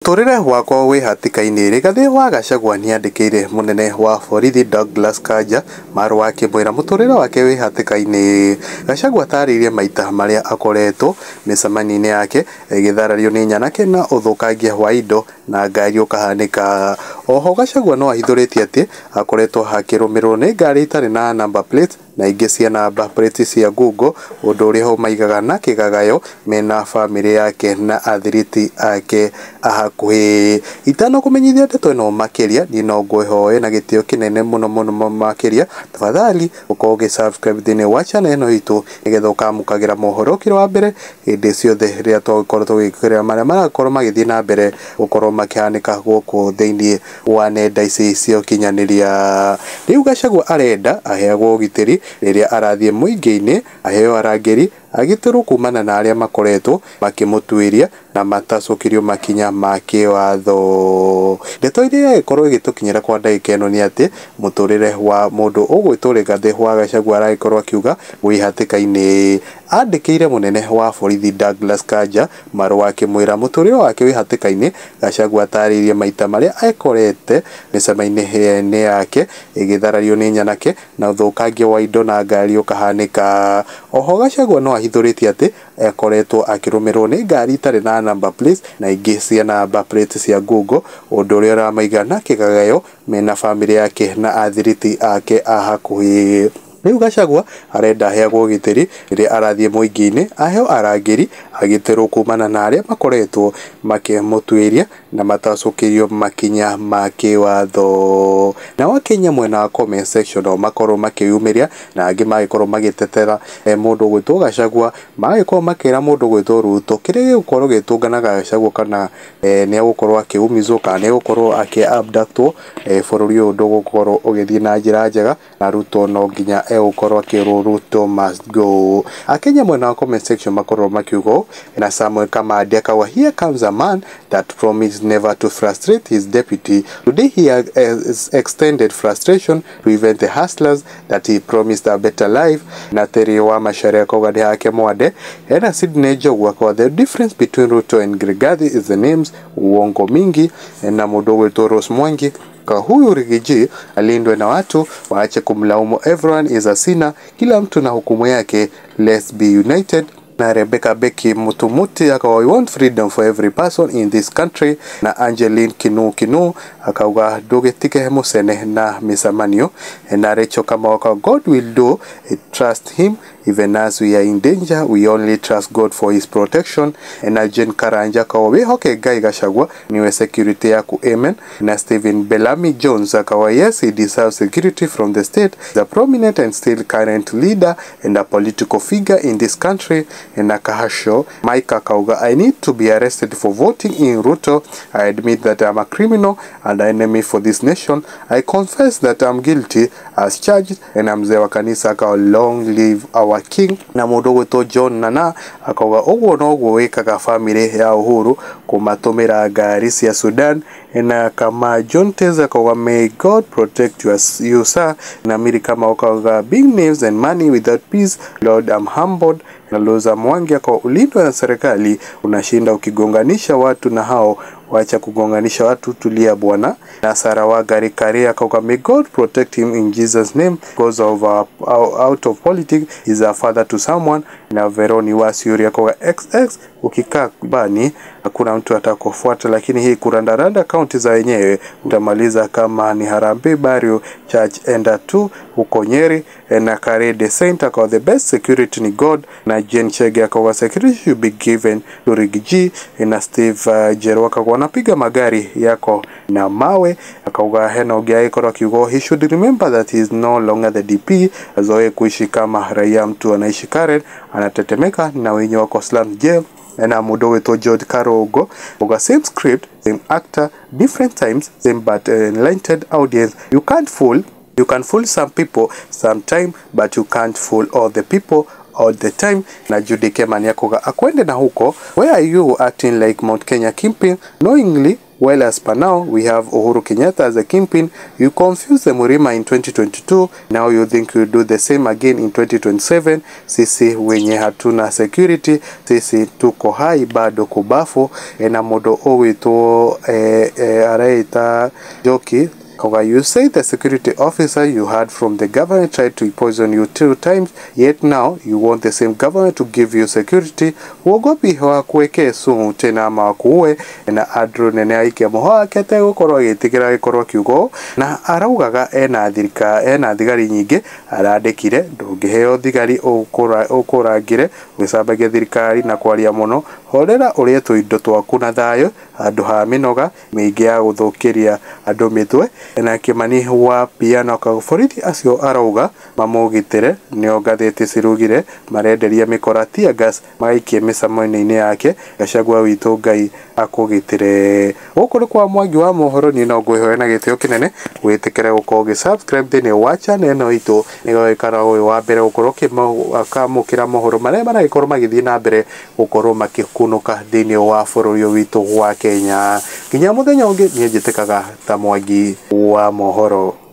Mũtũrĩre wakwa wĩ hatĩka-inĩ. Rigathĩ wa Gachagua nĩandĩkĩire mũnene wa borithi Douglas Kanja marũa akĩmwĩra mũtũrĩre wake wĩ hatĩka-inĩ. Gachagua atarĩirie maita marĩa akoretwo mĩcemanio-inĩ yake ĩgĩtharario nĩ nyanake na ũthũkangia wa indo na ngari ũkahanĩka. Oho Gachagua no ahithũrĩtie atĩ akoretwo akĩrũmĩrĩrwo nĩ ngari itarĩ na number plate na ingĩ cia number plate cia ngungo, ũndũ ũrĩa ũmaigaga na kĩgagayo mena bamĩrĩ yake na athiriti ake a hakuhĩ. Itanakũmenyithia ndeto ĩno makĩria, niĩ no ngwĩhoe na gĩtĩo kĩnene mũno mũno makĩria, tafadhali ũkorwo ũgĩ subscribe thĩinĩ wa channel ĩno itũ nĩgetha ũkamũkagĩra mohoro kĩro wa mbere hĩndĩ ciothe rĩrĩa twagĩkorwo tũgĩkĩra marĩa marakorwo magĩthiĩ na mbere gũkorwo makĩhanĩka gũkũ thĩinĩ wa nenda ici cia ũkinyanĩria. Rĩu Gachagua arenda aheagwo ũgitĩri rĩrĩa arathiĩ mũingĩ-inĩ, aheo arangĩri agitĩrwo kumana na arĩa makoretwo makĩmũtuĩria na matacũkĩrio makinya ma kĩwatho. Ndeto iria ĩgĩkorwo ĩgĩtũkinyĩra kwa ndagĩka ĩno nĩ atĩ mũtũrĩre wa mũndũ ũgwĩtwo Rigathĩ wa Gachagua aragĩkorwo akiuga wĩ hatĩka-inĩ. Andĩkĩire mũnene wa borithi Douglas Kanja marũa akĩmwĩra mũtũrĩre wake wĩ hatĩka-inĩ. Gachagua atarĩirie maita marĩa ekorete mĩcemanio-inĩ yake ĩgĩtharario nĩ nyanake na ũthũkangia wa indo na ngari ũkahanĩka. Oho Gachagua no ahithũrĩtie atĩ akoretwo akĩrũmĩrĩrwo nĩ ngari itarĩ na number plate na ingĩ cia number plate cia ngungo, ũndũ ũrĩa ũramaiga na kĩgagayo mena bamĩrĩ yake na athiriti ake a hakuhĩ. Rĩu Gachagua arenda aheagwo ũgitĩri rĩrĩa arathiĩ mũingĩ-inĩ, aheo arangĩri agitĩrwo kumana na arĩa makoretwo makĩmũtuĩria na matacũkĩrio makinya ma kĩwatho. Nao Akenya mwena wa comment section no makorwo makĩyumĩria na angĩ magĩkorwo magĩtetera mũndũ ũgwĩtwo Gachagua, magagĩkorwo makĩra mũndũ ũgwĩtwo Ruto kĩrĩa gĩgũkorwo gĩgĩtũngana Gachagua kana nĩ egũkorwo akĩumizwo kana nĩ egũkorwo akĩ abductwo, bũrũri ũyũ ndũgũkorwo ũgĩthiĩ na njĩra njega na Ruto no nginya egũkorwo akĩrwo Ruto must go. Akenya mwena wa comment section makorwo makiuga ũũ, na Samuel Kamandi akauga, "Here comes a man that promised never to frustrate his deputy. Today he has extended frustration to even the hustlers that he promised a better life." Na Terry wa Macharia akauga nĩ hake mwande. Ena Sydney Njogu akauga, "The difference between Ruto and Rigathi is the names, uongo mingi." Na mũndũ ũgwĩtwo Rose Mwangi, "Huyu Riggy G alindwe na watu waache kumlaumu, everyone is a sinner, kila mtu na hukumu yake, let's be united." Na Rebecca Becky Mutumuti akauga, "We want freedom for every person in this country." Na Angeline Kinu Kinu akauga, "Ndũgĩtige mũcene na mĩcemanio." Na Rachel Kamau akauga, "God will do it, trust him. Even as we are in danger, we only trust God for his protection." Na Jane Karanja akauga, "Wĩhoke Ngai Gachagua niwe security yaku, amen." Na Stephen Bellamy Jones akauga, "Yes, he deserves security from the state, the prominent and still current leader and a political figure in this country." Na Kahasho Mike akauga, "I need to be arrested for voting in Ruto. I admit that I'm a criminal and an enemy for this nation. I confess that I'm guilty as charged." Na mzee wa kanisa akauga, "Long live our king." Na mũndũ ũgwĩtwo John Nana akauga, "Ũguo noguo wĩkaga famĩlĩ ya Uhuru kũmatũmĩra ngari cia Sudan." Na kama John Teza akauga, "May God protect you, sir." Na Miri kama akauga, "Big names and money without peace, Lord, I'm humbled." Na Loza Mwangi akauga, "Ulindwe na serikali, unashinda ukigonganisha watu na hao, wacha kugonganisha watu, tulia bwana." Na Sara Wagari Karia akauga, "May God protect him in Jesus' name, because of out of politics is a father to someone." Na Veroni Wasiuri akauga, "XX ukikaa bani hakuna mtu atakufuata, lakini hii kurandaranda kaunti za wenyewe utamaliza kama ni Harambee Burial Church, enda tu huko Nyeri." Na Karede Saint akauga, "The best security ni God." Na Jane Chege akauga, "Security should be given to Riggy G." Na Steve Jero akauga, "Wanapiga magari yako na mawe." Akauga hena ũngĩ agĩkorwo akiuga, "He should remember that he is no longer the DP, azoe kuishi kama raia, mtu anaishi Karen anatetemeka na wenye wako slum jail." Na mũndũ ũgwĩtwo George Karongo uga, "Same script, same actor, different times, same but enlightened audience. You can't fool, you can fool some people sometime, but you can't fool all the people all the time." Na Judy Kemani akauga, "Akwende na huko, where are you acting like Mount Kenya kingpin knowingly Well, as per now, we have Uhuru Kenyatta as a kingpin. You confused the Murima in 2022. Now you think you do the same again in 2027. Sisi wenye hatuna security, sisi tuko hai bado kubafu. Ena mundu ugwitwo areita Njoki Koga, you say the security officer you had from the government tried to poison you 2 times, yet now you want the same government to give you security. Uogopi wakuwekee sumu tena ama wakuue? Na Andrew Nene aikia mũho wake ategũkorwo agĩtĩkĩra gĩkorwo kiugo na araugaga ena thirika ena thigari nyingĩ arandĩkire ndũngĩheo thigari ũkũrangĩre ũgĩcambagia thirikari na kwaria mũno horera ũrĩe tũindo twaku na thayũ handũ ha mĩnoga mĩingĩ ya gũthũkĩria andũ mĩtwe. Na Kimani wa Piano borithi acio arauga mamũgitĩre nĩo ngathĩti cirugire marenderia mĩkora tear gas magaikie mĩcemanio-inĩ yake. Gachagua witũ Ngai akũgitĩre. Gũkũ nĩ kwa Mwangi wa mohoro, niĩ no ngwĩhoya na gĩtĩo kĩnene wĩtĩkĩre gũkorwo ũgĩ subscribe thĩinĩ wa channel ĩno itũ nĩguo gũikara wĩ wa mbere gũkorwo ũkĩamũkĩra mohoro marĩa maragĩkorwo magĩthiĩ na mbere gũkorwo makĩkunũka thĩinĩ wa bũrũri ũyũ witũ wa Kenya. Nginya mũthenya ũngĩ, niĩ njĩtĩkaga ta Mwangi wa mohoro.